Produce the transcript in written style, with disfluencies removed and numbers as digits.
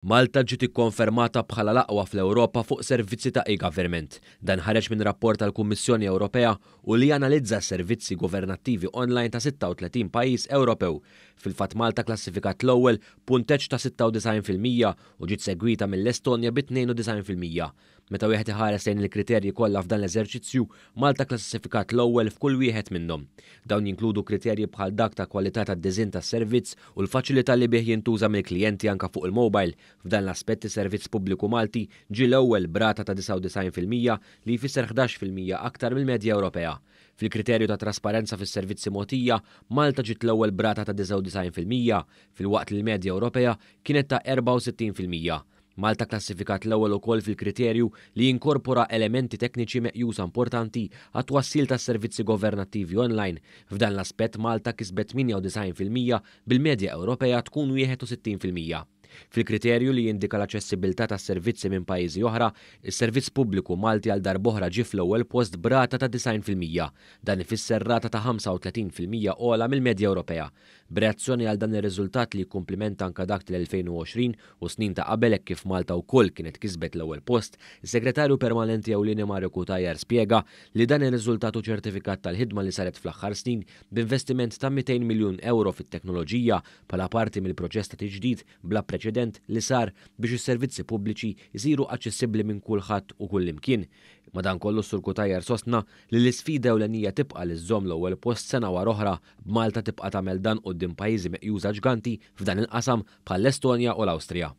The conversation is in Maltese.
Malta ġiet ikkonfermata bħala l-aqwa fl-Ewropa fuq servizzi ta' e-government. Dan ħareġ minn rapport tal-Kummissjoni Ewropea u li analizza s-servizzi governattivi online ta' 36 pajjiż Ewropew. Fil-fatt Malta klassifikat l-ewwel b'punteġġ ta' 96% u ġiet segwita mill-Estonja bi 92%. Meta wieħed iħares lejn il-kriterji kollha f'dan l-eżerċizzju, Malta klassifikat l-ewwel f'kull wieħed minnhom. Dawn jinkludu kriterji bħal dak ta' kwalità tad-disinn tas-servizz u l-faċilità li bih jintuża mill-klijenti anke fuq il-mobile. F'dan l-aspett is-Servizz Pubbliku Malti ġie l-ewwel b'rata ta' 99% li jfisser 11% aktar mill-medja Ewropea. Fil-kriterju ta' trasparenza fis-servizzi mogħtija, Malta ġiet l-ewwel b'rata ta' 99% filwaqt li l-medja Ewropea kienet ta' 64%. Malta klassifikat l-ewwel ukoll fil-kriterju li jinkorpora elementi tekniċi meqjusa importanti għat-twassil tas-servizzi governattivi online. F'dan l-aspett Malta kisbet 98% bil-medja Ewropea tkun 61%. Fil-kriterju li jindika l-aċċessibilità tas-servizzi minn pajjiżi oħra, is-Servizz Pubbliku Malti għal darb'oħra ġie fl-ewwel post b'rata ta' 90%. Dan ifisser rata ta' 35% ogħla mill-medja Ewropea. B'reazzjoni għal dan ir-riżultat li jikkumplimenta anke dak tal-2020 u snin ta' qabel hekk kif Malta wkoll kienet kisbet l-ewwel post, is-Segretarju Permanenti Ewlieni Mario Cutajar spjega li dan ir-riżultat hu ċertifikat tal-ħidma li saret fl-aħħar snin b'investiment ta' 200 miljun ewro fit-teknoloġija bħala parti mill-proċess ta' tiġdid bla preċedent li sar biex is-servizzi pubbliċi jsiru aċċessibbli minn kulħadd u kullimkien. Madankollu s-Sur Cutajar sostna li l-isfida ewlenija tibqa' li żżomm l-ewwel post sena wara oħra, b'Malta tibqa' tagħmel dan quddiem pajjiżi meqjusa ġganti f'dan il-qasam bħall-Estonja u l-Awstrija.